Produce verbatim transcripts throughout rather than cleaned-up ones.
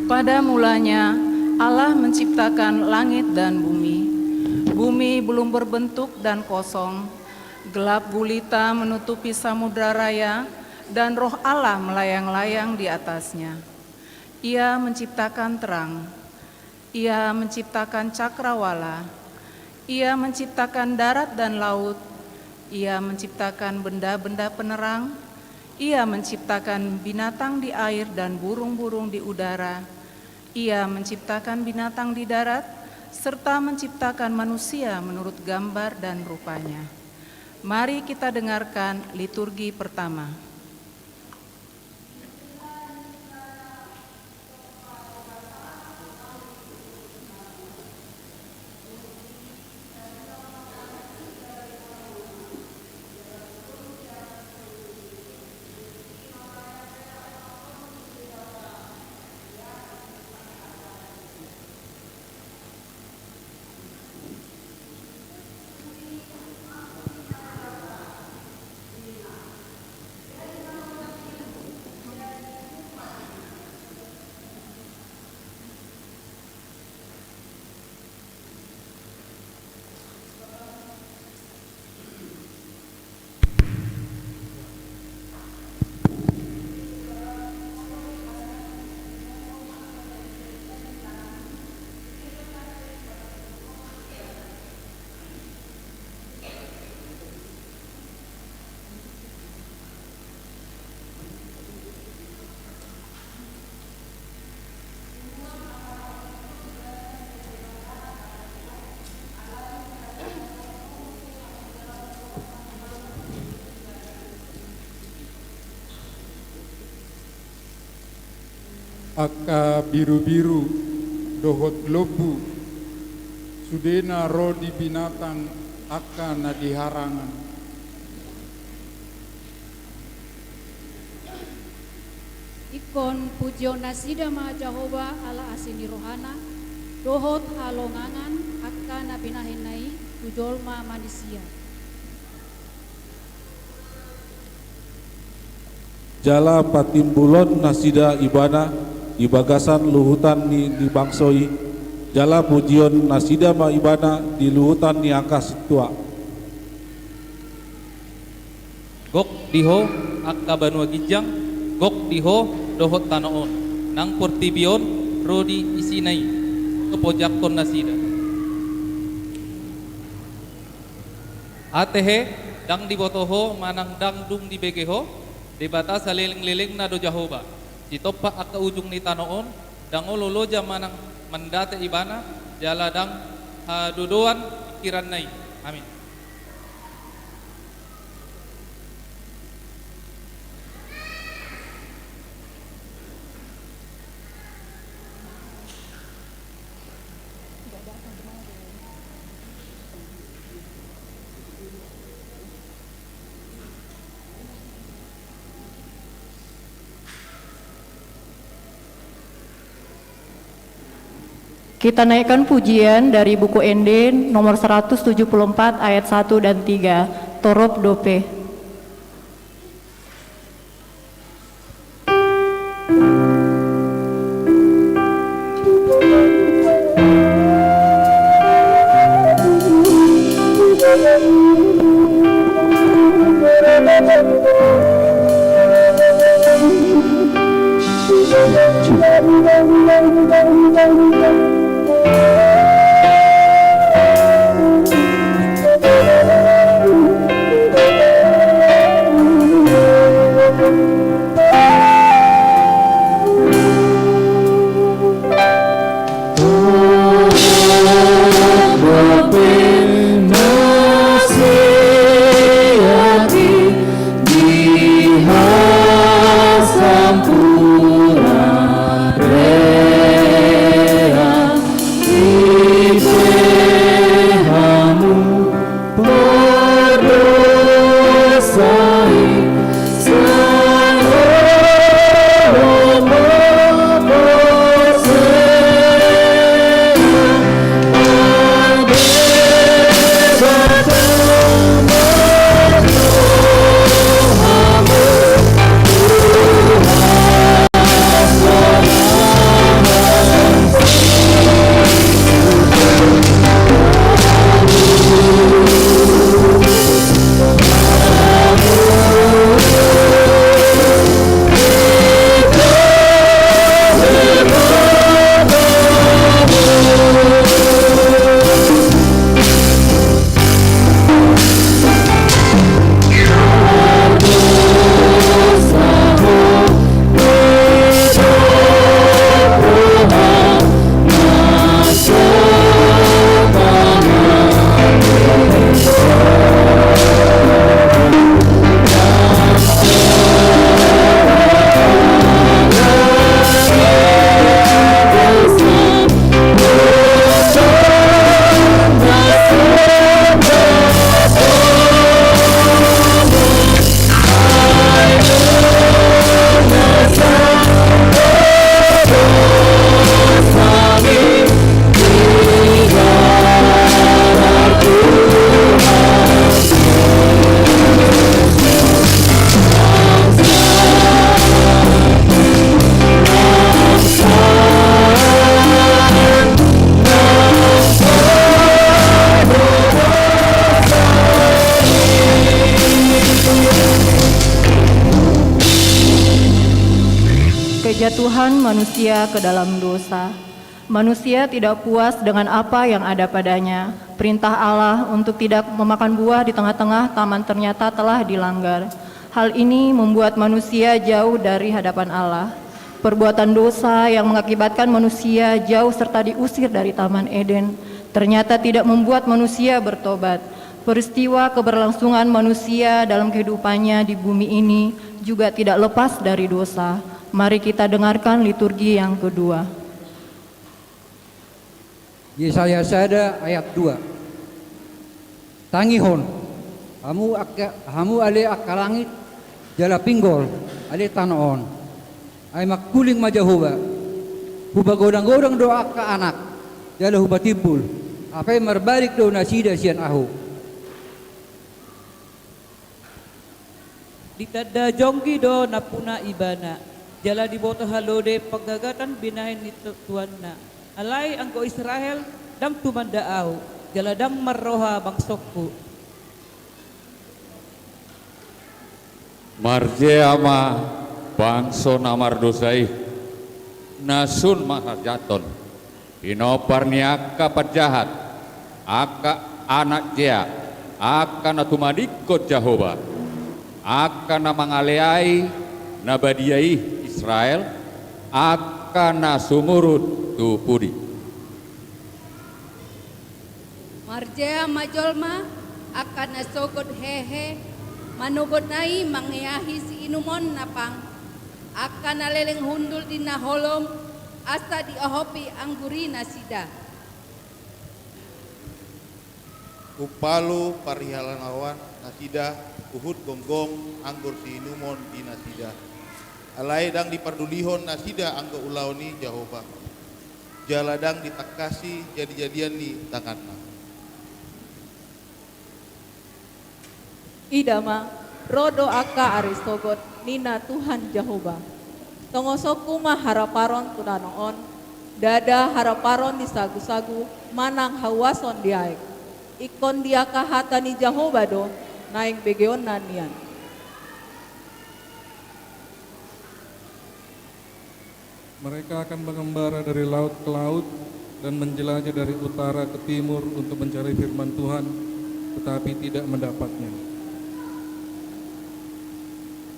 Pada mulanya, Allah menciptakan langit dan bumi. Bumi belum berbentuk dan kosong. Gelap gulita menutupi samudra raya, dan Roh Allah melayang-layang di atasnya. Ia menciptakan terang. Ia menciptakan cakrawala. Ia menciptakan darat dan laut. Ia menciptakan benda-benda penerang. Ia menciptakan binatang di air dan burung-burung di udara. Ia menciptakan binatang di darat, serta menciptakan manusia menurut gambar dan rupanya. Mari kita dengarkan liturgi pertama. Angka birubiru dohot lombu, sudena ro di binatang angka na di harangan. Ingkon pujion nasida ma Jahowa ala asi ni rohana, dohot halongangan angka na binahenna i tu jolma manisia. Jala patimbulhon nasida ibana di bagasan luhutan ni, ni bangso i, jala pujion nasida ma ibana di luhutan ni angka sintua. Gok di ho angka banua ginjang, gok di ho dohot tano on, nang portibi on ro di isina i, so pojakkon nasida. Ate he, ndang diboto ho manang ndang dung dibege ho, Debata salelenglelengna do Jahowa. Sitompa angka ujung ni tano on, ndang olo loja manang mandate ibana, jala ndang hadodoan pingkiranna i. Amin. Kita naikkan pujian dari buku Ende nomor seratus tujuh puluh empat ayat satu dan tiga. Torop dope. Kejatuhan manusia ke dalam dosa. Manusia tidak puas dengan apa yang ada padanya. Perintah Allah untuk tidak memakan buah di tengah-tengah taman ternyata telah dilanggar. Hal ini membuat manusia jauh dari hadapan Allah. Perbuatan dosa yang mengakibatkan manusia jauh serta diusir dari Taman Eden ternyata tidak membuat manusia bertobat. Peristiwa keberlangsungan manusia dalam kehidupannya di bumi ini juga tidak lepas dari dosa. Mari kita dengarkan liturgi yang kedua. Yesaya sada ayat dua. Tangihon, hamu angka, hamu ale angka langit, jala pinggol, ale tano on. Ai mangkuling ma Jahowa, hupagodang-godang do angka anak, jala hupatimbul, hape marbalik do nasida sian Ahu. Ditanda jonggi do nampuna ibana, jala diboto halode panggagatan binahen ni tu-, tuanna. Alai anggo Israel, ndang tumanda Ahu, jala ndang marroha bangsongku. Marjea ma bangso na mardosa i, na sun marhajaton. Pinompar ni angka panjahat, angka anak jea, angka na tumadingkon Jahowa, angka na mangaleai na badia i Israel, angka na sumurut tu pudi. Marjea ma jolma, angka na sogot hehe, manogotna i mangeahi siinumon na pang, angka na leleng hundul di na holom, asa diohopi anggur i nasida. Umpalu parihalaoan nasida, huhut gonggong anggur siinumon di nasida. Alai ndang dipardulihon nasida anggo ulaon ni Jahowa, jala ndang ditangkasi jadi-jadian ni tanganna. Ida ma, ro do angka ari sogot, ninna Tuhan Jahowa. Tongosonku ma haraparon tu tano on, ndada haraparon di sagu-sagu manang hauason di aek. Ingkon di angka hata ni Jahowa do naeng begeonna nian. Mereka akan mengembara dari laut ke laut dan menjelajah dari utara ke timur untuk mencari firman Tuhan, tetapi tidak mendapatnya.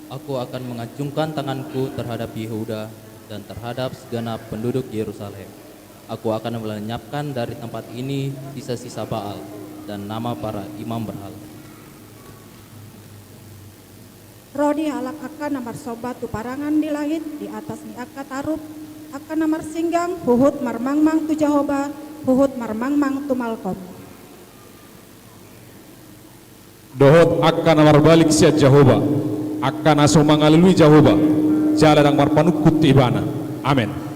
Aku akan mengacungkan tanganku terhadap Yehuda dan terhadap segenap penduduk Yerusalem. Aku akan melenyapkan dari tempat ini sisa-sisa Baal dan nama para imam berhala. Ro di halak angka na marsomba tu parangan di langit, di atas ni angka tarup, angka na marsinggang, huhut marmangmang tu Jahowa, huhut marmangmang tu Malkom. Dohot angka na marbalik sian Jahowa, angka na so mangalului Jahowa, jala ndang marpanungkun tu Ibana. Amen.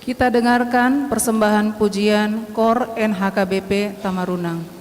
Kita dengarkan persembahan pujian Kor N H K B P Tamarunang.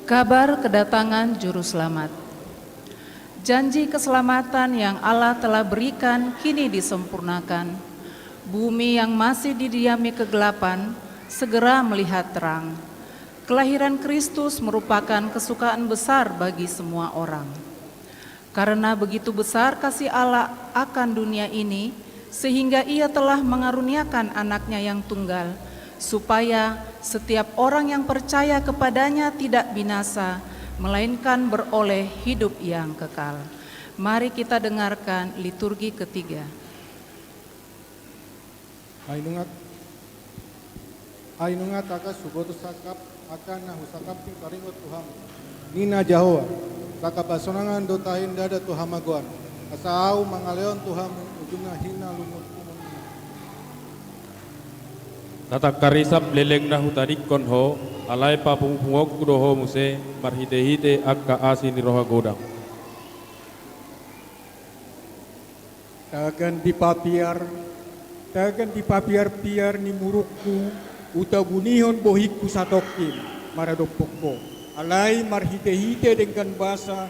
Kabar kedatangan Juru Selamat. Janji keselamatan yang Allah telah berikan kini disempurnakan. Bumi yang masih didiami kegelapan segera melihat terang. Kelahiran Kristus merupakan kesukaan besar bagi semua orang. Karena begitu besar kasih Allah akan dunia ini, sehingga Ia telah mengaruniakan Anak-Nya yang tunggal, supaya setiap orang yang percaya kepada-Nya tidak binasa, melainkan beroleh hidup yang kekal. Mari kita dengarkan liturgi ketiga. Ai nunga, ai nunga takas huboto sangkap angka na husangkapi paringot tu hamu, ninna Jahowa, sangkap hasonangan do tahe ndada tu hamagoan, asa ahu mangalehon tu hamu ujungna hinalungunhumuna. Na tangkarisap lelengna hutadingkon ho, alai papungupungonku do ho muse marhitehite angka asi ni roha godang. Tagan dipapiar, tagan dipapiarpiar ni murukku, hutabunihon bohingku satongkin maradophon ho. Alai marhitehite denggan basa,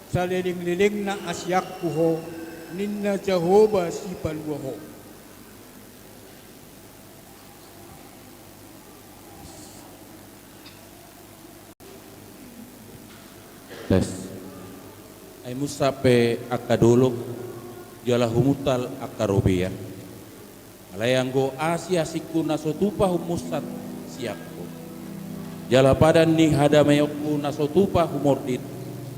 salelenglelengna asianku ho, ninna Jahowa Sipalua ho. Tes. Ai munsat pe angka dolok, jala humuntal angka robean. Alai anggo asiasingku na so tupa humunsat sian ho, jala padan ni hadameonku na so tupa humordit,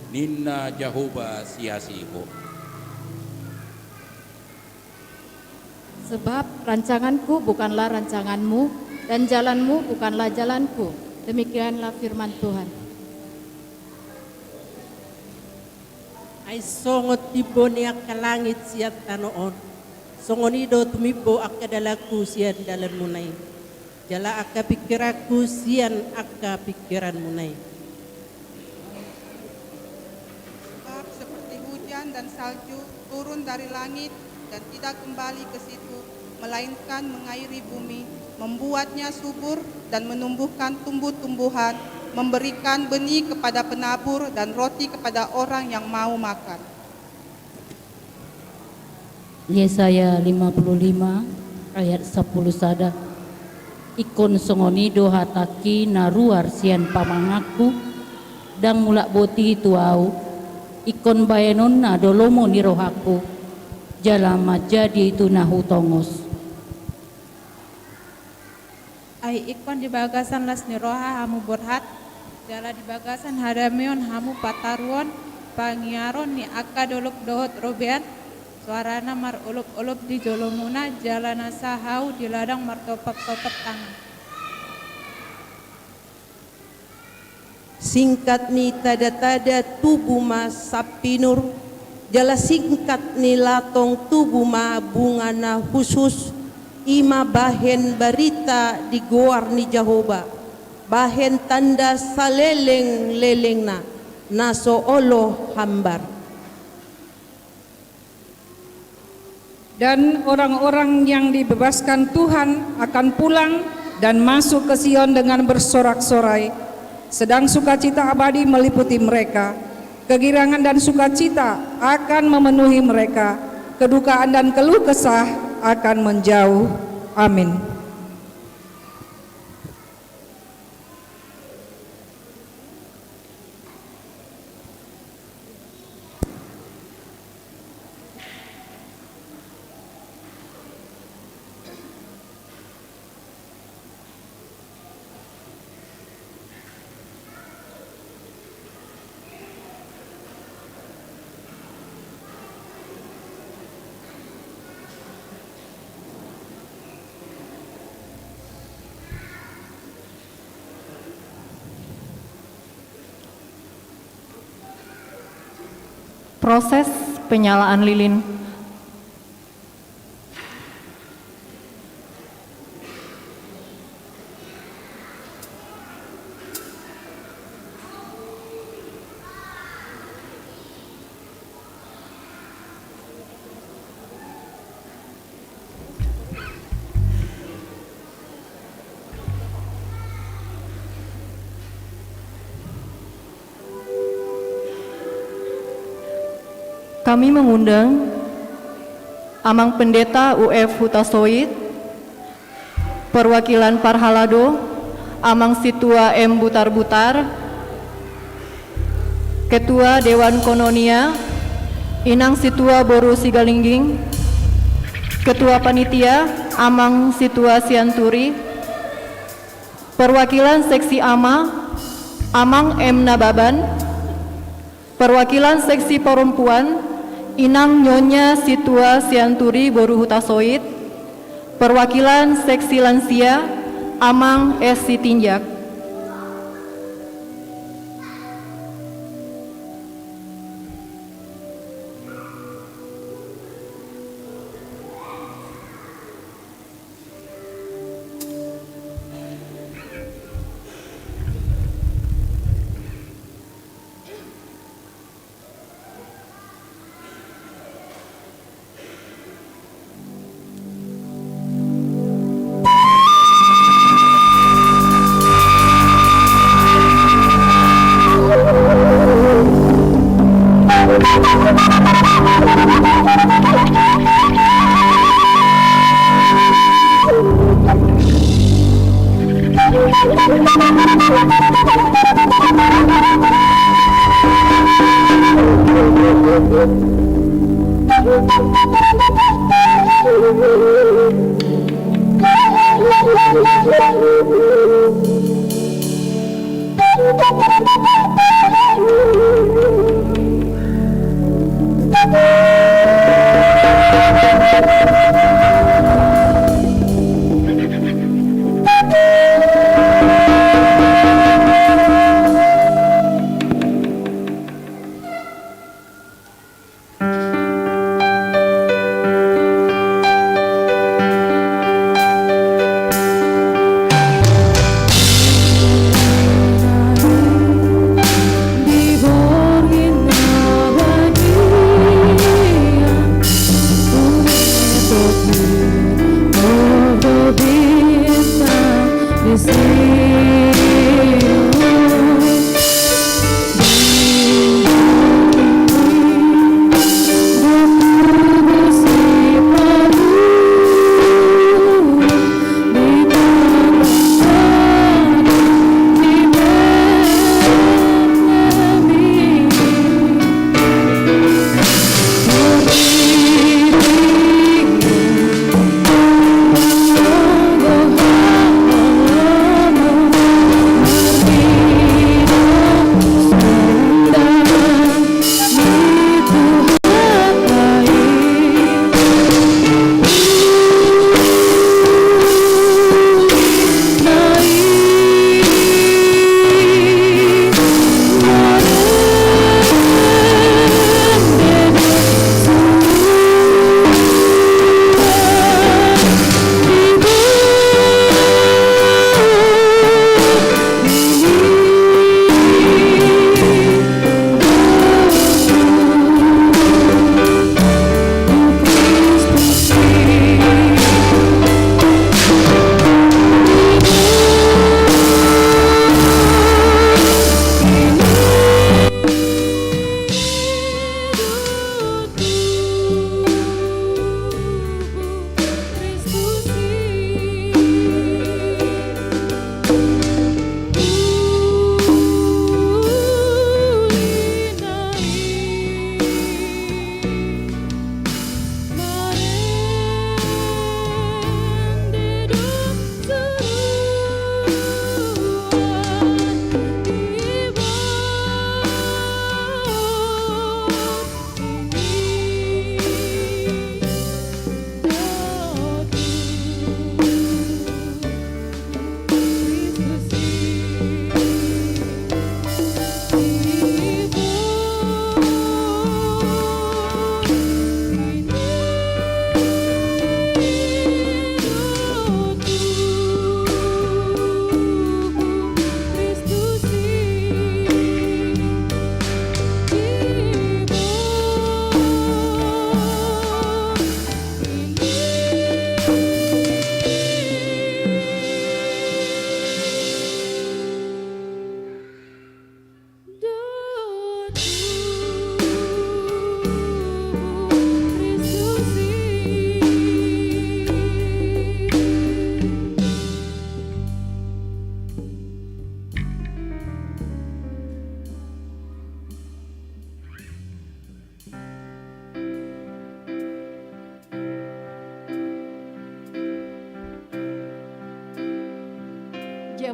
ninna Jahowa Siasi ho. Sebab rancanganku bukanlah rancanganmu, dan jalanmu bukanlah jalanku. Demikianlah firman Tuhan. Ai songon timbo ni angka langit sian tano on, songon i do tumimbo angka dalanku sian dalanmuna i, jala angka pingkiranku sian angka pingkiranmuna i. Sebab seperti hujan dan salju turun dari langit dan tidak kembali ke situ, melainkan mengairi bumi, membuatnya subur dan menumbuhkan tumbuh-tumbuhan, memberikan benih kepada penabur dan roti kepada orang yang mau makan. Yesaya lima puluh lima ayat sampulu sada. Ingkon songon i do hatangki na ruar sian pamanganku, ndang mulak boti tu ahu, ingkon bahenonna do lomo ni rohangku, jala manjadi tu na hutongos. Ai ingkon di bagasan las ni roha hamu borhat, jala di bagasan hadameon hamu pataruhon pangiaron ni angka dolok dohot robean, soarana marolop-olop di jolomuna, jala nasa hau di ladang martopap-topap tangan. Singkat ni tada-tada tubu ma sampinur, jala singkat ni latong tubu ma bunga na hushus, i ma bahen barita di goar ni Jahowa, bahen tanda saleleng-lelengna, na so olo hambar. Dan orang-orang yang dibebaskan Tuhan akan pulang dan masuk ke Sion dengan bersorak-sorai. Sedang sukacita abadi meliputi mereka. Kegirangan dan sukacita akan memenuhi mereka. Kedukaan dan keluh kesah akan menjauh. Amin. Proses penyalaan lilin. Kami mengundang Amang Pendeta U F Hutasoit, perwakilan parhalado, Amang Sintua M Butarbutar, Ketua Dewan Koinonia, Inang Sintua boru Sigalingging, Ketua Panitia, Amang Sintua Sianturi, perwakilan seksi ama, Amang M Nababan, perwakilan seksi perempuan, Inang Nyonya Sintua Sianturi boru Hutasoit, perwakilan seksi lansia, Amang S Sitinjak.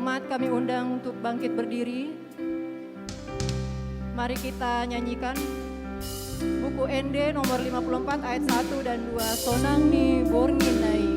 Jemaat kami undang untuk bangkit berdiri. Mari kita nyanyikan Buku Ende nomor lima puluh empat ayat satu dan dua, Sonang ni borngin na i.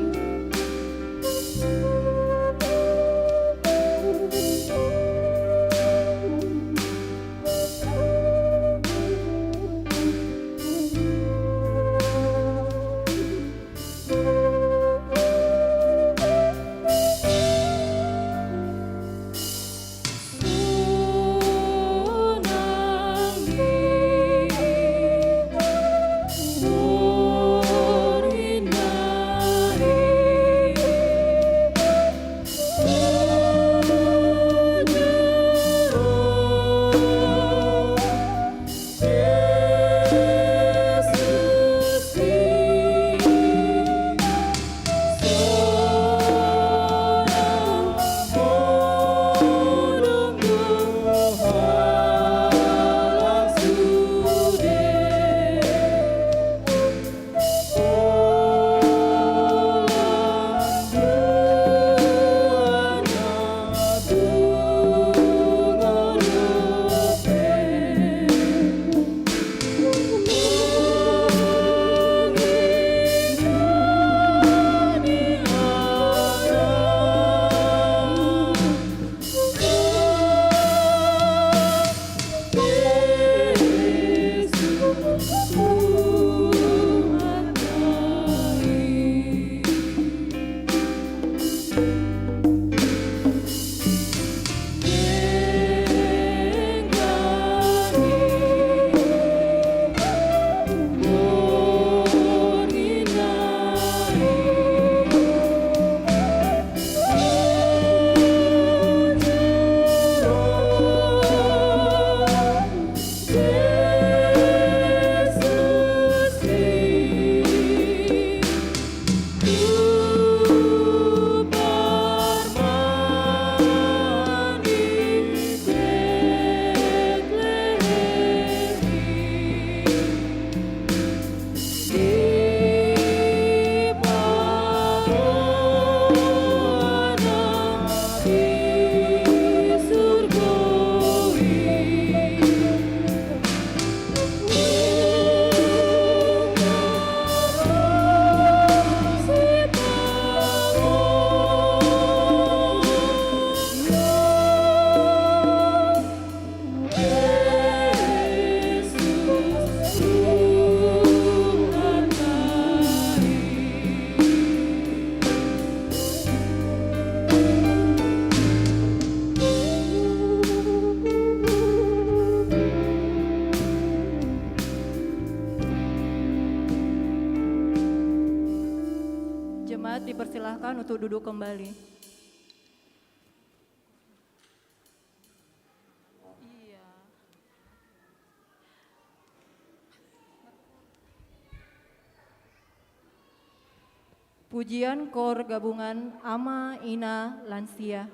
Jemaat dipersilahkan untuk duduk kembali. Iya. Pujian Kor Gabungan Ama, Ina, Lansia.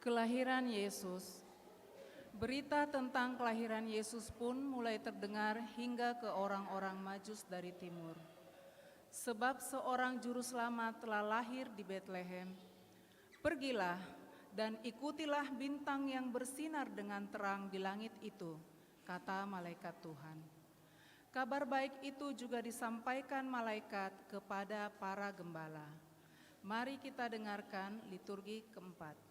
Kelahiran Yesus. Berita tentang kelahiran Yesus pun mulai terdengar hingga ke orang-orang Majus dari timur. Sebab seorang juru selamat telah lahir di Betlehem. Pergilah dan ikutilah bintang yang bersinar dengan terang di langit itu, kata malaikat Tuhan. Kabar baik itu juga disampaikan malaikat kepada para gembala. Mari kita dengarkan liturgi keempat.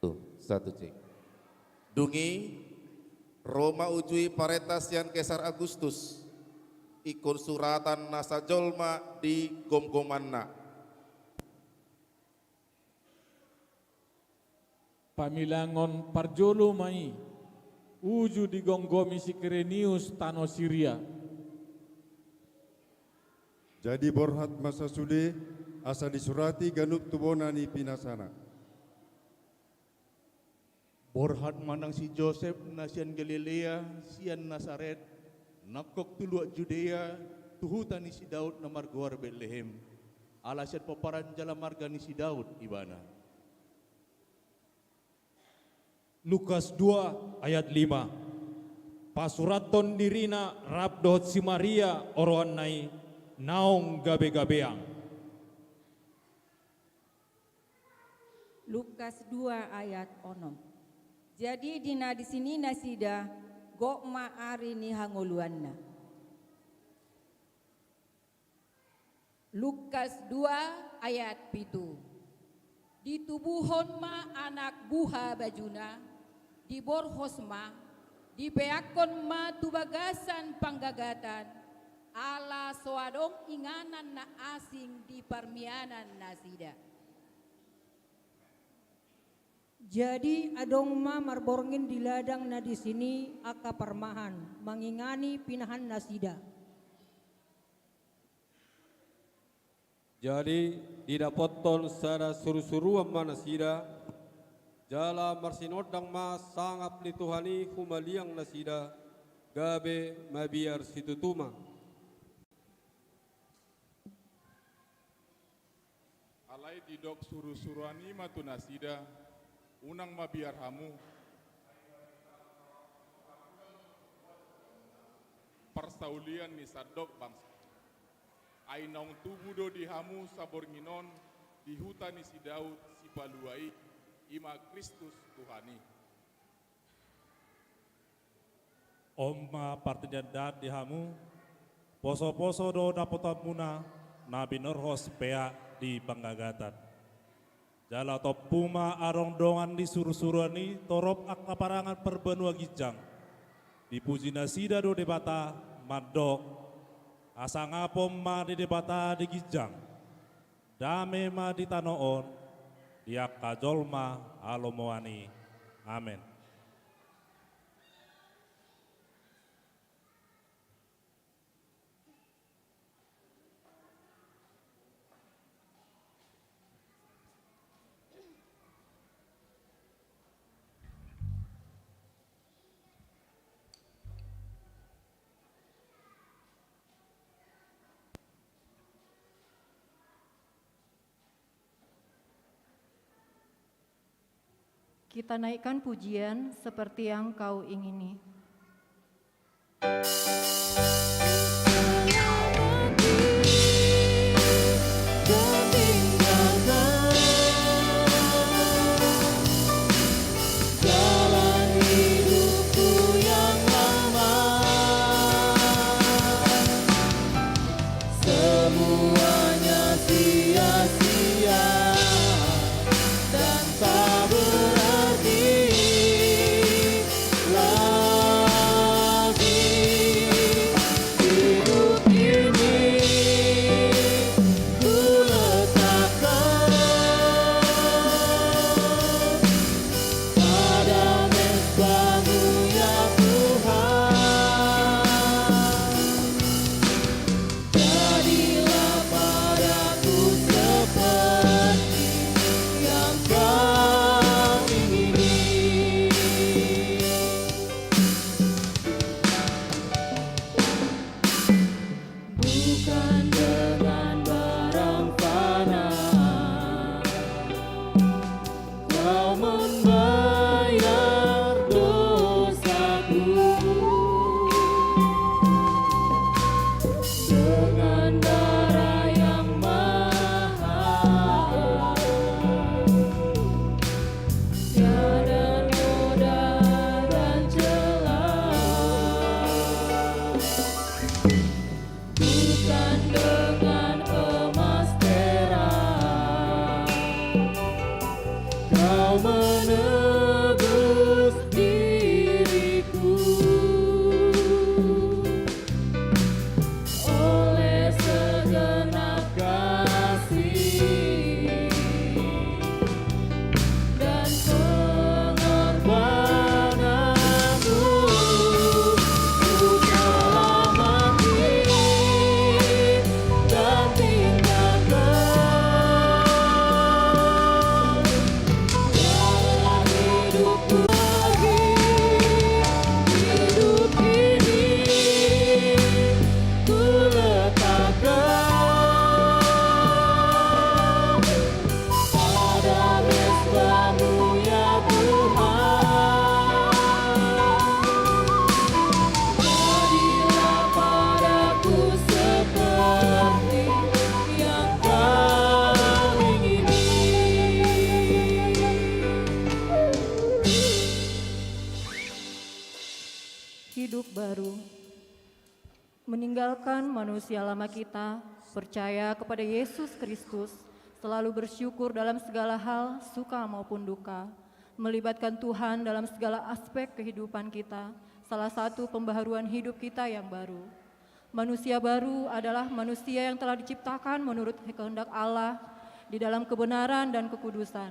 Tuh, satu cek. Dung i, ro ma uju i parenta sian Kesar Agustus, ingkon suratan nasa jolma di gomgomanna. Pamilangon parjolo ma i, uju digomgomi si Kirenius tano Siria. Jadi borhat ma sasude, asa disurati ganup tu bona ni pinasana. Borhat ma nang si Josep na sian Galilea, sian Nasaret, nangkok tu luat Judea, tu huta ni si Daud na margoar Betlehem, ala sian pomparan jala marga ni si Daud ibana. Lukas dua ayat lima. Pasurathon dirina rap dohot si Maria oroanna i, naung gabegabean. Lukas dua ayat onom. Jadi di na disi ni nasida, gok ma ari ni hangoluanna. Lukas dua ayat pitu. Ditubuhon ma anak buha bajuna, diborhos ma, dipeakkon ma tu bagasan panggagatan, ala so adong inganan na asing di parmianan nasida. Jadi adong ma marborngin di ladang na disi ni angka parmahan, mangingani pinahan nasida. Jadi didapothon sada surusuruan ma nasida, jala marsinondang ma sangap ni Tuhan i humaliang nasida, gabe mabiar situtu ma. Alai didok surusuruan i ma tu nasida, unang mabiar hamu. Parsaulian ni sandok bangso. Ai naung tubu do di hamu saborngin on di huta ni si Daud Sipalua i, i ma Kristus Tuhan i. On ma partangiangan di hamu, posoposo do dapotonmuna na binorhos peak di panggagatan. Jala tompu ma adong dongan ni surusuruan i torop angka parangan parbanua ginjang. Dipuji nasida do Debata mandok, hasangapon ma di Debata di ginjang. Dame ma di tano on, di angka jolma halomoan i. Amen. Kita naikkan pujian seperti yang kau ingini. Jalan hidupku yang lama, semuanya sia-sia dan tak berarti lagi. Hidup baru. Meninggalkan manusia lama kita, percaya kepada Yesus Kristus, selalu bersyukur dalam segala hal, suka maupun duka. Melibatkan Tuhan dalam segala aspek kehidupan kita, salah satu pembaharuan hidup kita yang baru. Manusia baru adalah manusia yang telah diciptakan menurut kehendak Allah di dalam kebenaran dan kekudusan.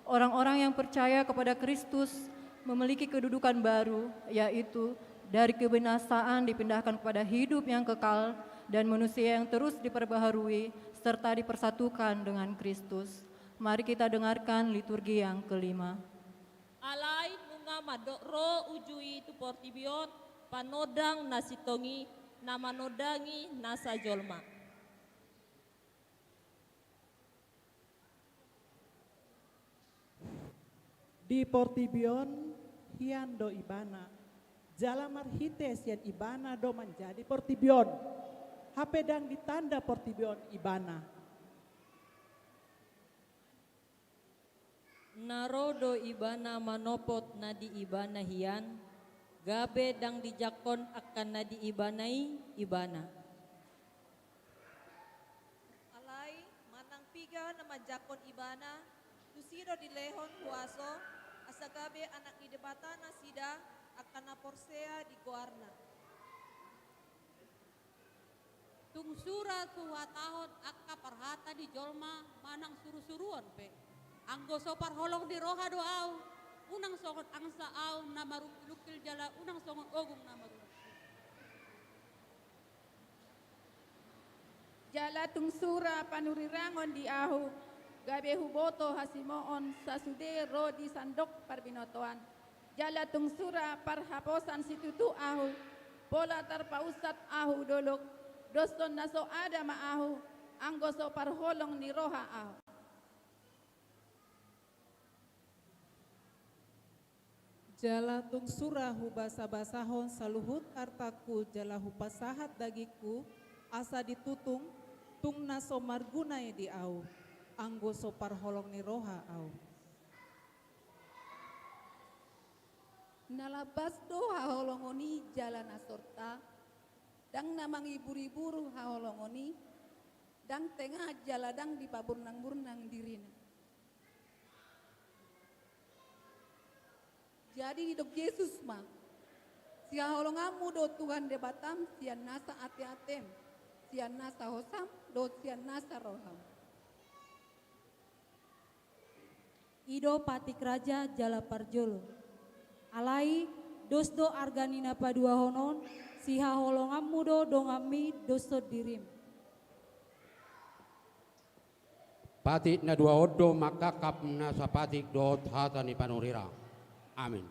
Orang-orang yang percaya kepada Kristus memiliki kedudukan baru, yaitu dari kebinasaan dipindahkan kepada hidup yang kekal dan manusia yang terus diperbaharui serta dipersatukan dengan Kristus. Mari kita dengarkan liturgi yang kelima. Alai nunga mandok ro uju i tu portibi on, panondang na sintong i, na manondangi nasa jolma. Di portibi on hian do Ibana, jala marhite sian Ibana do manjadi portibi on. Hape ndang ditanda portibi on Ibana. Na ro do Ibana manopot na di Ibana hian, gabe ndang dijangkon angka na di Ibana i Ibana. Alai, manang piga na manjangkon Ibana, tusi do dilehon kuaso, asa gabe anak ni Debata nasida, angka na porsea di goarna. Tung sura huhatahon angka parhata ni jolma manang surusuruon pe. Anggo so parholong ni roha do ahu, unang songon angsa ahu na marungkilungkil jala unang songon ogung na marungkil. Jala tung sura panurirangon di ahu, gabe huboto hasimoon sasude ro di sandok parbinotoan. Jala tung sura parhaposan situtu ahu, pola tarpaunsat ahu dolok, doshon na so ada ma ahu, anggo so parholong ni roha ahu. Jala tung sura hubasabasahon saluhut artangku jala hupasahat dagingku, asa ditutung, tung na so marguna i di ahu, anggo so parholong ni roha ahu. Na lambas do haholongon i jala na sorta, ndang na mangiburibur haholongon i, ndang tenga jala ndang dipaburnangburnang dirina. Jadi didok Jesus ma, sihaholonganmu do Tuhan Debatam sian nasa ateatem, sian nasa hosam dohot sian nasa roham. I do patik raja jala parjolo. Alai, dos do arga ni na paduahon on, sihaholonganmu do donganmi doshon dirim. Patik na dua on do mangkangkap nasa patik dohot hata ni panurirang. Amin.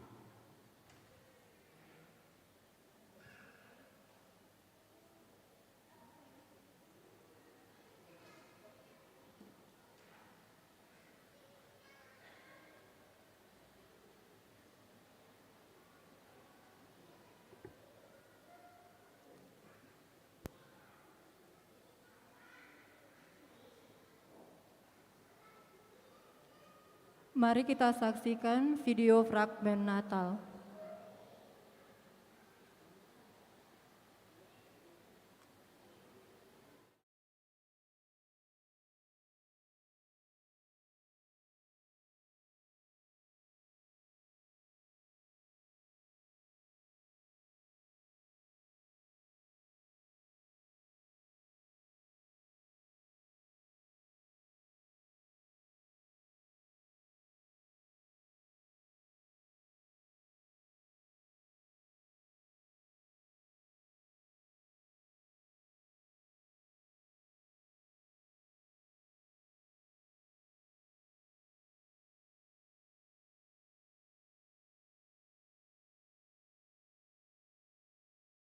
Mari kita saksikan video fragmen Natal.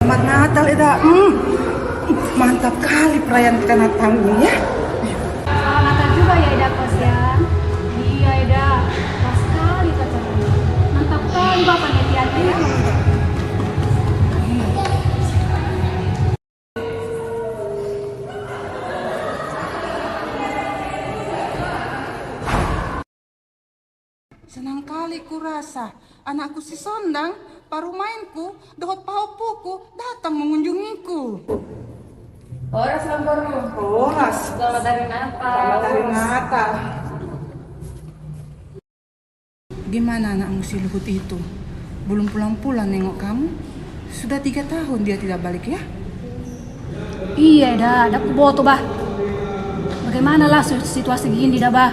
Selamat Natal, Eda. Hmm. Mantap kali perayaan kita Natal ini, ya. Selamat Natal juga ya, Eda Kosian. Iya, Eda. Pas sekali pacarnya. Mantap kali, Bapak, ya, Tian, ya. Senang kali kurasa anakku si Sondang Parumaenku dohot pahompuku datang mengunjungiku. Horas, Lambormu. Horas. Selamat hari Natal. Selamat hari Natal. Gimana anakmu si Luhut itu? Belum pulang-pulang nengok kamu? Sudah tiga tahun dia tidak balik, ya? Iya, Da. Nda huboto, Bah. Bagaimana lah su-, situasi gini, Da, Bah?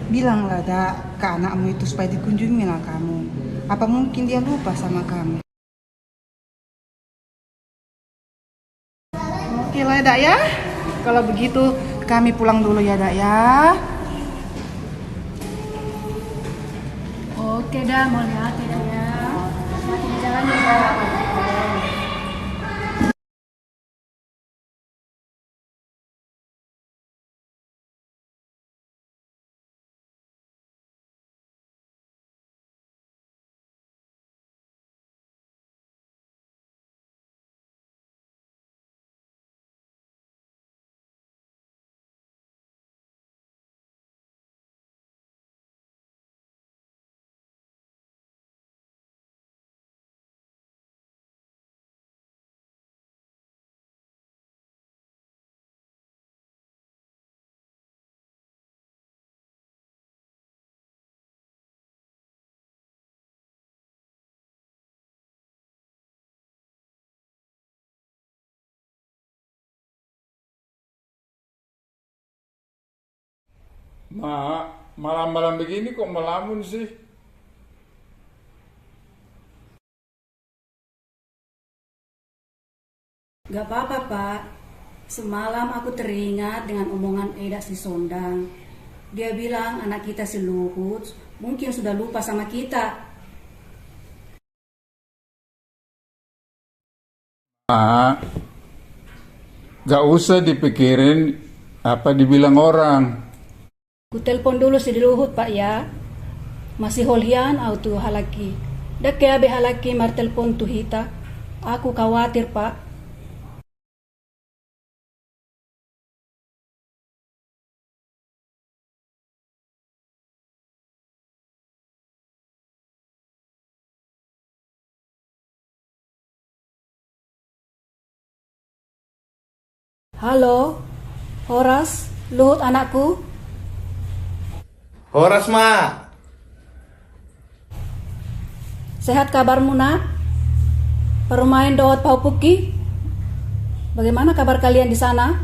Bilanglah, Da, ke anakmu itu supaya dikunjungi lah kamu. Apa mungkin dia lupa sama kamu? Oke lah, Da, ya. Kalau begitu, kami pulang dulu ya, Da, ya. Oke, Da, mau lihat ya, Da, ya. Hati-hati di jalan ya, Da. Ma, malam-malam begini kok melamun sih? Gak apa-apa, Pak. Semalam aku teringat dengan omongan Eda si Sondang. Dia bilang anak kita si Luhut mungkin sudah lupa sama kita. Ah, gak usah dipikirin apa dibilang orang. Ku telpon dulu si Luhut, Pak, ya. Masihol hian au tu halak i. Ndang hea be halak i martelpon tu hita. Aku khawatir, Pak. Halo, horas, Luhut anakku. Horas, Ma. Sehat kabarmu, Nak? Parumaen dohot pahompungki? Bagaimana kabar kalian di sana?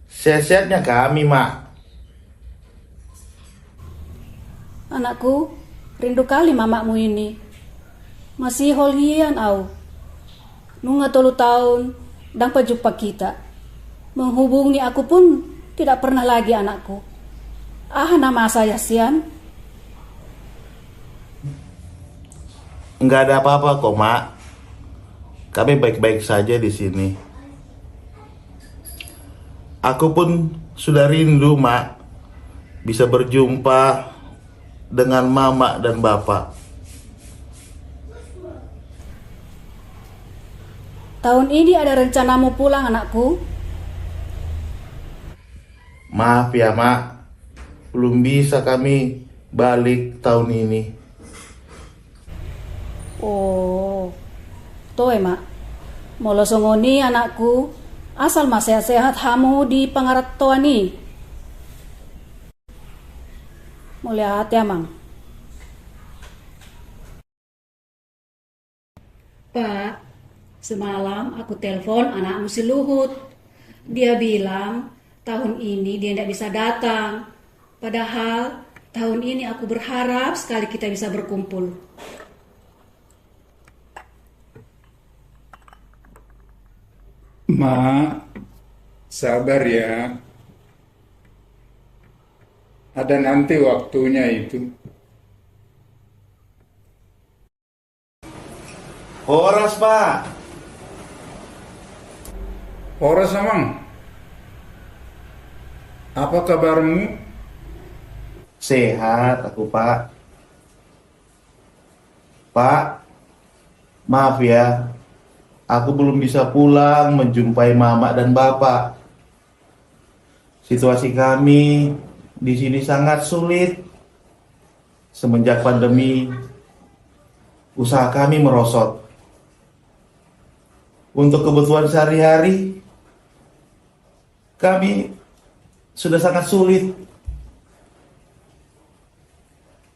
Sehat-sehatnya kami, Ma. Anakku, rindu kali mamakmu ini. Masihol hian au. Nunga tolu taon ndang pajumpa kita. Menghubungi aku pun tidak pernah lagi, anakku. Aha na masa ya sian? Nggak ada apa-apa kok, Mak. Kami baik-baik saja di sini. Aku pun sudah rindu, Mak, bisa berjumpa dengan Mama dan Bapak. Tahun ini ada rencanamu pulang, anakku? Maaf ya, Mak. Belum bisa kami balik tahun ini. Oh, toe, Mak. Molo songon i, anakku, asal ma sehat-sehat hamu di pangarantoan i. Mauliate, Amang. Pak, semalam aku telpon anakmu si Luhut. Dia bilang tahun ini dia ndak bisa datang. Padahal tahun ini aku berharap sekali kita bisa berkumpul. Ma, sabar ya. Ada nanti waktunya itu. Horas, Pak. Horas, Amang. Apa kabarmu? Sehat aku, Pak. Pak, maaf ya, aku belum bisa pulang menjumpai Mama dan Bapak. Situasi kami di sini sangat sulit. Semenjak pandemi, usaha kami merosot. Untuk kebutuhan sehari-hari, kami sudah sangat sulit.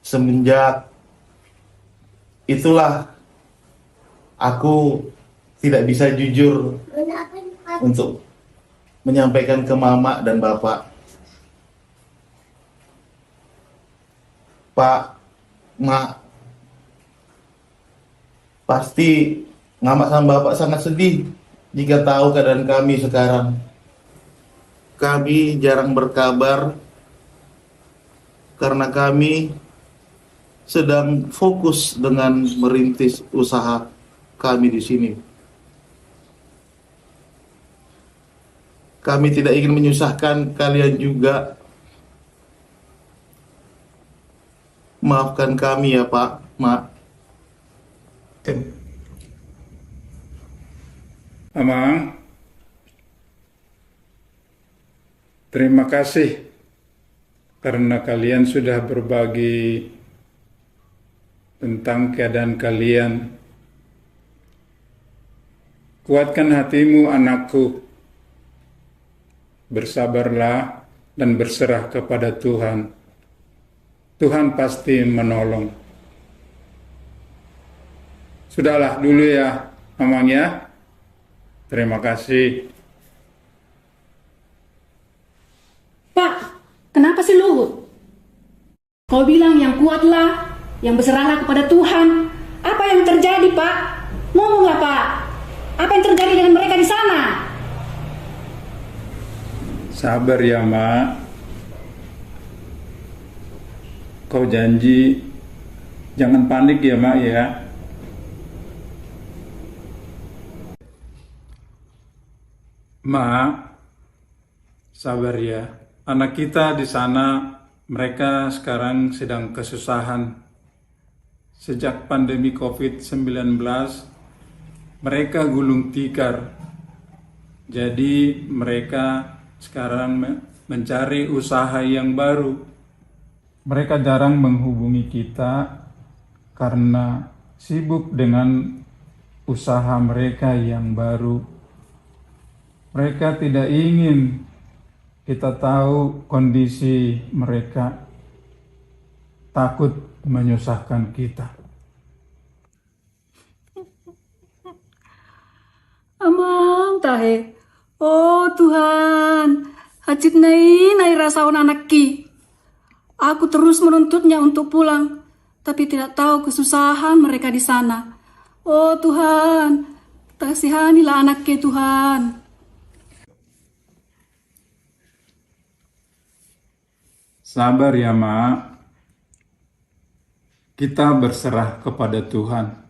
Semenjak itulah aku tidak bisa jujur untuk menyampaikan ke mama dan bapak. Pak, Mak, pasti mama sama bapak sangat sedih jika tahu keadaan kami sekarang. Kami jarang berkabar karena kami sedang fokus dengan merintis usaha kami di sini. Kami tidak ingin menyusahkan kalian juga. Maafkan kami ya, Pak, Mak. Amang, terima kasih karena kalian sudah berbagi tentang keadaan kalian. Kuatkan hatimu, anakku. Bersabarlah dan berserah kepada Tuhan. Tuhan pasti menolong. Sudahlah dulu ya, Amang ya. Terima kasih. Pak, kenapa si Luhut? Kau bilang yang kuatlah, yang berserahlah kepada Tuhan. Apa yang terjadi, Pak? Ngomonglah, Pak. Apa yang terjadi dengan mereka di sana? Sabar ya, Mak. Kau janji jangan panik ya, Mak ya. Mak, sabar ya. Anak kita di sana, mereka sekarang sedang kesusahan. Sejak pandemi covid sembilan belas, mereka gulung tikar. Jadi, mereka sekarang me-, mencari usaha yang baru. Mereka jarang menghubungi kita karena sibuk dengan usaha mereka yang baru. Mereka tidak ingin kita tahu kondisi mereka, takut menyusahkan kita. Amang tahe, oh Tuhan, hansit na i na dirasahon anakki. Aku terus menuntutnya untuk pulang, tapi tidak tahu kesusahan mereka di sana. Oh Tuhan, kasihanilah anakki, Tuhan. Sabar ya, Mak. Kita berserah kepada Tuhan.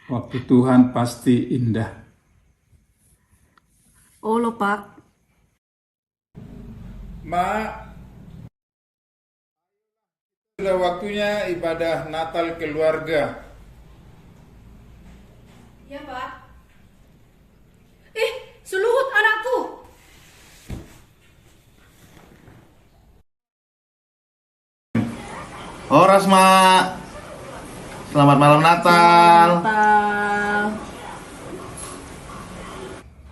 Waktu Tuhan pasti indah. Olo, Pak. Mak, sudah waktunya ibadah Natal keluarga. Ya, Pak. Ih, si Luhut anakku. Horas, Mak. Selamat malam Natal. Natal.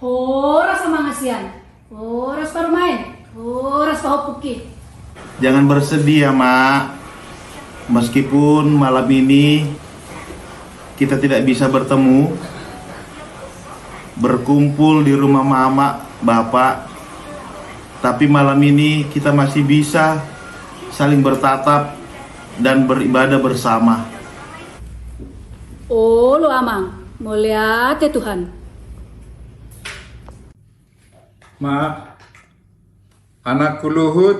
Horas, Amang Asian. Horas parumaen. Horas pahompungki. Jangan bersedih ya, Mak. Meskipun malam ini kita tidak bisa bertemu, berkumpul di rumah Mama, Bapak, tapi malam ini kita masih bisa saling bertatap dan beribadah bersama. Olo, Amang, mauliate Tuhan. Mak, anakku Luhut,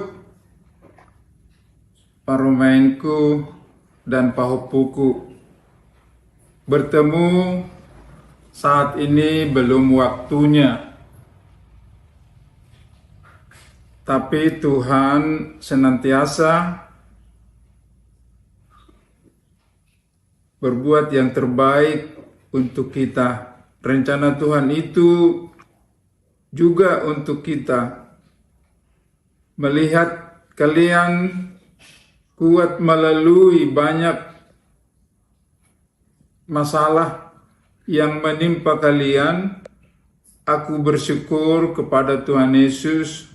parumaenku dan pahompungku. Bertemu saat ini belum waktunya. Tapi Tuhan senantiasa berbuat yang terbaik untuk kita. Rencana Tuhan itu juga untuk kita. Melihat kalian kuat melalui banyak masalah yang menimpa kalian, aku bersyukur kepada Tuhan Yesus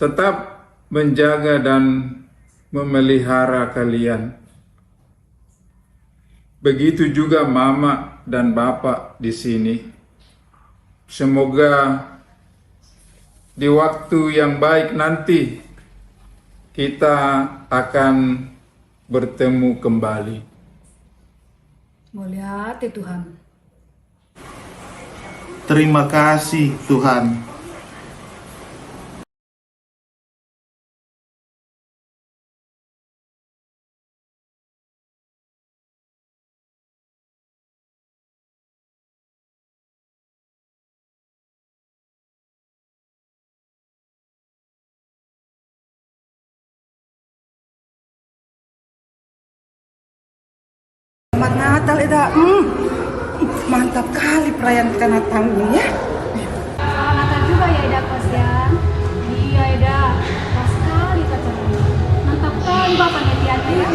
tetap menjaga dan memelihara kalian. Begitu juga mama dan bapak di sini. Semoga di waktu yang baik nanti kita akan bertemu kembali. Mauliate Tuhan. Terima kasih, Tuhan. Selamat Natal, Eda. Hmm. Mantap kali perayaan Natal ini, ya. Selamat Natal juga ya, Eda Kosian. Iya, Eda. Pas sekali pacarnya. Mantap kali, Bapak, ya, Tian, ya.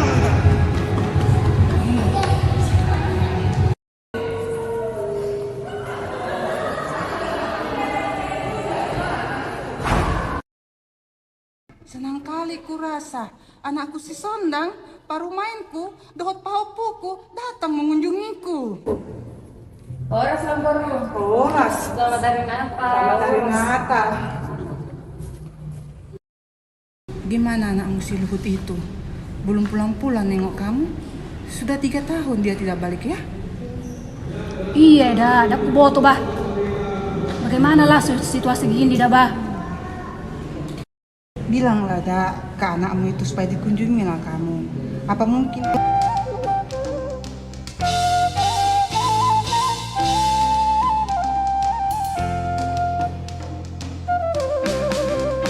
Senang kali kurasa anakku si Sondang, parumaenku, dohot pahompuku datang mengunjungiku. Horas, Lambormu. Horas. Selamat hari Natal. Selamat hari Natal. Gimana anakmu si Luhut itu? Belum pulang-pulang nengok kamu? Sudah tiga tahun dia tidak balik, ya? Iya, Da. Ndang huboto, Bah. Bagaimana lah su-, situasi gini, Da, Bah? Bilanglah, Da, ke anakmu itu supaya dikunjungi lah kamu. Apa mungkin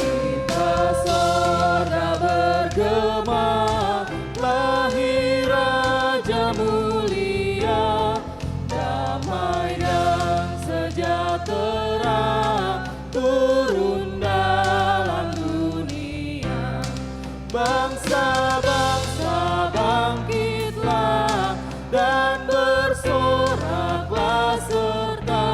Di sorga bergema, lahir Raja mulia, damai dan sejahtera turun dalam dunia. Bangsa-bangsa bangkitlah dan bersoraklah serta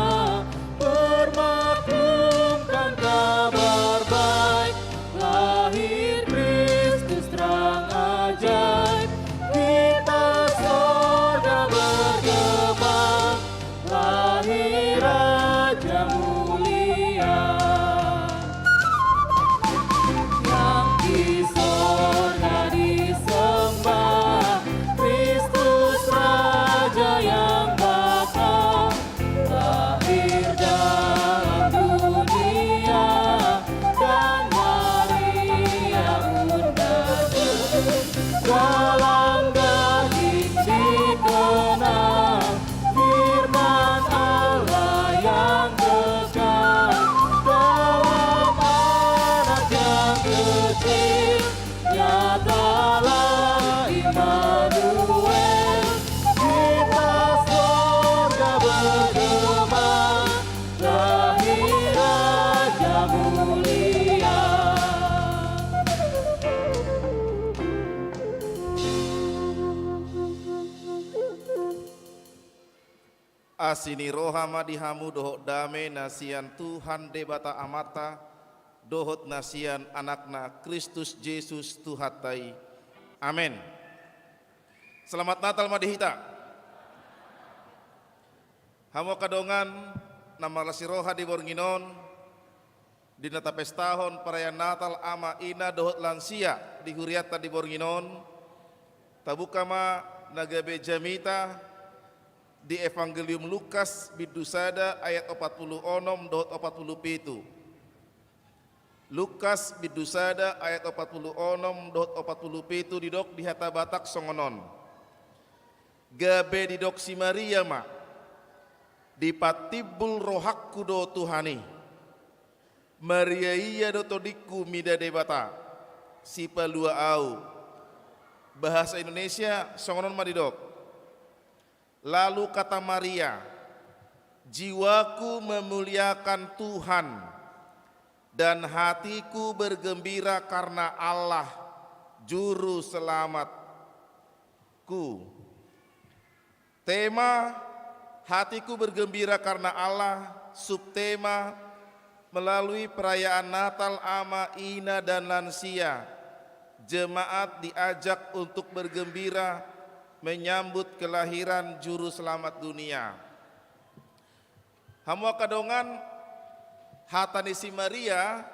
bermaklumkan kabar baik. Lahir Kristus terang ajaib, kita sorga bergema. Lahir Raja mulia, yang di sorga disembah, Kristus Raja yang bakal lahir dalam dunia, dan Maria Bunda dalam daging dikenal, firman Allah yang kekal dalam anak yang kecil. Nyatalah Immanuel, kita sorga bergema, lahir Raja mulia. Asi ni roha ma di hamu dohot dame na sian Tuhan Debata Amanta dohot na sian Anakna Kristus Jesus Tuhanta i. Amen. Selamat Natal ma di hita. Hamu angka dongan na marlas ni roha di borngin on, di na tapestahon perayaan Natal ama, ina dohot lansia di hurianta di borngin on, tabuka ma na gabe jamita di Evangelium Lukas bindu sada ayat opat pulu onom dohot opat pulu pitu. Lukas bindu sada ayat opat pulu onom dohot opat pulu pitu didok di hata Batak songon on. Gabe didok si Maria ma, dipatimbul rohangku do Tuhan i. Maria ia do tondingku mida Debata, sipalua au. Bahasa Indonesia songon on ma didok. Lalu kata Maria, jiwaku memuliakan Tuhan, dan hatiku bergembira karena Allah, Juru Selamatku. Tema: Hatiku bergembira karena Allah. Subtema: Melalui perayaan Natal, ama, ina, dan lansia, jemaat diajak untuk bergembira menyambut kelahiran Juru Selamat dunia. Hamu angka dongan, hata ni si Maria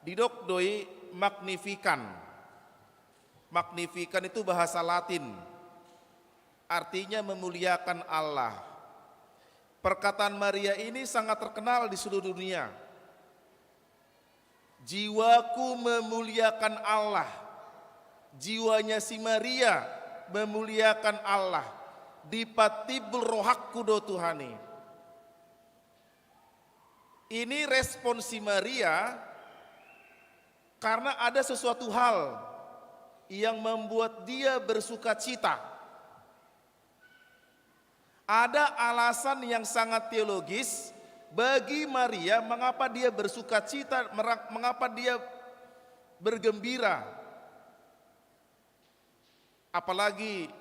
didok do i Magnificat. Magnificat itu bahasa Latin, artinya memuliakan Allah. Perkataan Maria ini sangat terkenal di seluruh dunia. Jiwaku memuliakan Allah. Jiwanya si Maria memuliakan Allah. Dipatimbul rohangku do Tuhan i. Ini respon si Maria karena ada sesuatu hal yang membuat dia bersukacita. Ada alasan yang sangat teologis bagi Maria mengapa dia bersukacita, mera-, mengapa dia bergembira. Apalagi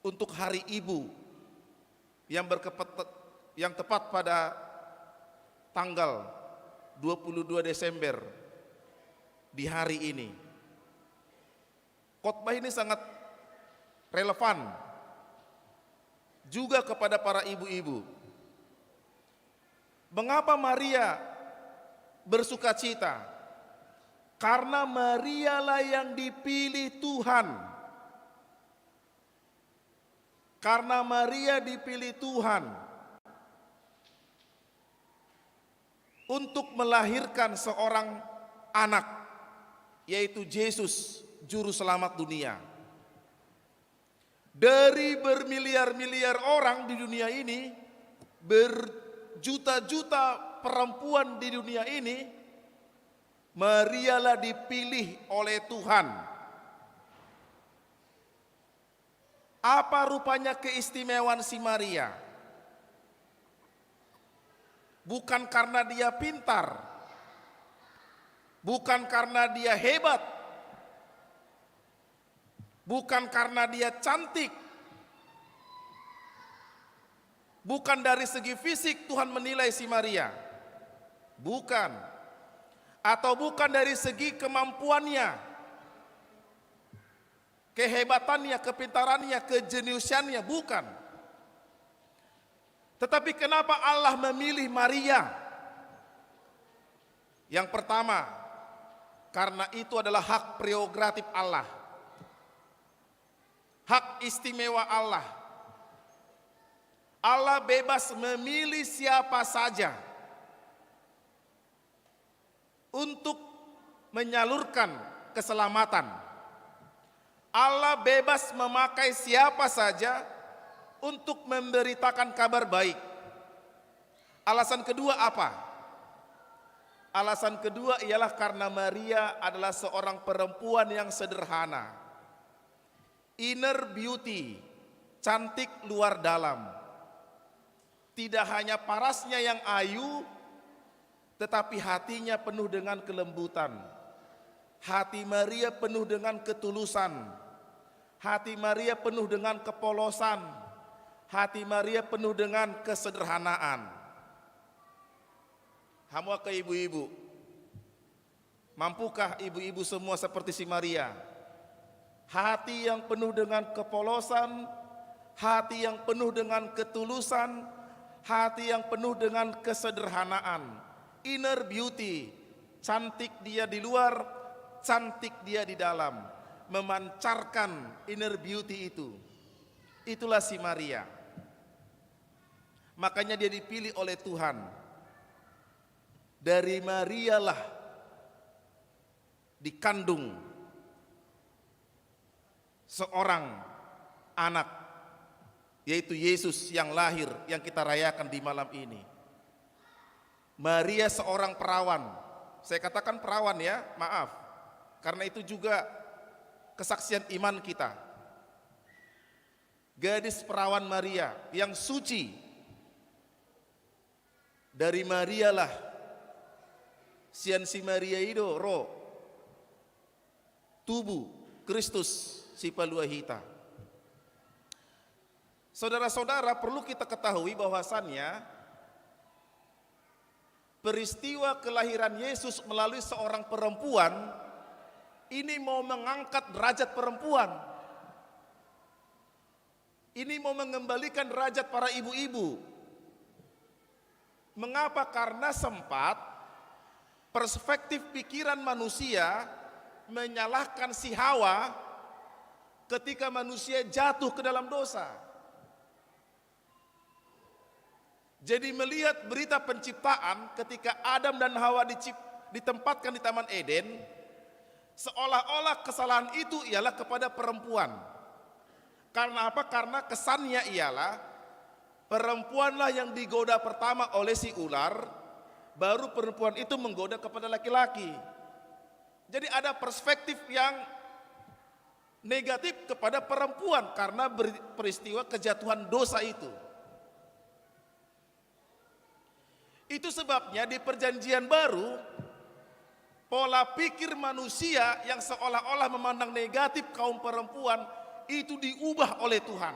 untuk Hari Ibu yang berkepet-, yang tepat pada tanggal dua puluh dua Desember di hari ini. Khotbah ini sangat relevan juga kepada para ibu-ibu. Mengapa Maria bersukacita? Karena Marialah yang dipilih Tuhan. Karena Maria dipilih Tuhan untuk melahirkan seorang anak, yaitu Yesus, Juru Selamat dunia. Dari bermiliar-miliar orang di dunia ini, berjuta-juta perempuan di dunia ini, Marialah dipilih oleh Tuhan. Apa rupanya keistimewaan si Maria? Bukan karena dia pintar, bukan karena dia hebat, bukan karena dia cantik, bukan dari segi fisik Tuhan menilai si Maria, bukan, atau bukan dari segi kemampuannya, kehebatannya, kepintarannya, kejeniusannya, bukan. Tetapi kenapa Allah memilih Maria? Yang pertama, karena itu adalah hak prerogatif Allah. Hak istimewa Allah. Allah bebas memilih siapa saja untuk menyalurkan keselamatan. Allah bebas memakai siapa saja untuk memberitakan kabar baik. Alasan kedua apa? Alasan kedua ialah karena Maria adalah seorang perempuan yang sederhana. Inner beauty, cantik luar dalam. Tidak hanya parasnya yang ayu, tetapi hatinya penuh dengan kelembutan. Hati Maria penuh dengan ketulusan. Hati Maria penuh dengan kepolosan. Hati Maria penuh dengan kesederhanaan. Hamu angka ibu-ibu, mampukah ibu-ibu semua seperti si Maria? Hati yang penuh dengan kepolosan, hati yang penuh dengan ketulusan, hati yang penuh dengan kesederhanaan. Inner beauty, cantik dia di luar, cantik dia di dalam. Memancarkan inner beauty itu. Itulah si Maria. Makanya dia dipilih oleh Tuhan. Dari Marialah dikandung seorang anak, yaitu Yesus yang lahir, yang kita rayakan di malam ini. Maria seorang perawan. Saya katakan perawan ya, maaf. Karena itu juga kesaksian iman kita. Gadis perawan Maria yang suci. Dari Marialah, sian si Maria i do ro, tubu, Kristus sipalua hita. Saudara-saudara, perlu kita ketahui bahwasannya peristiwa kelahiran Yesus melalui seorang perempuan ini mau mengangkat derajat perempuan. Ini mau mengembalikan derajat para ibu-ibu. Mengapa? Karena sempat perspektif pikiran manusia menyalahkan si Hawa ketika manusia jatuh ke dalam dosa. Jadi, melihat berita penciptaan, ketika Adam dan Hawa dicip-, ditempatkan di Taman Eden, seolah-olah kesalahan itu ialah kepada perempuan. Karena apa? Karena kesannya ialah perempuanlah yang digoda pertama oleh si ular, baru perempuan itu menggoda kepada laki-laki. Jadi, ada perspektif yang negatif kepada perempuan karena ber-, peristiwa kejatuhan dosa itu. Itu sebabnya di Perjanjian Baru, pola pikir manusia yang seolah-olah memandang negatif kaum perempuan itu diubah oleh Tuhan.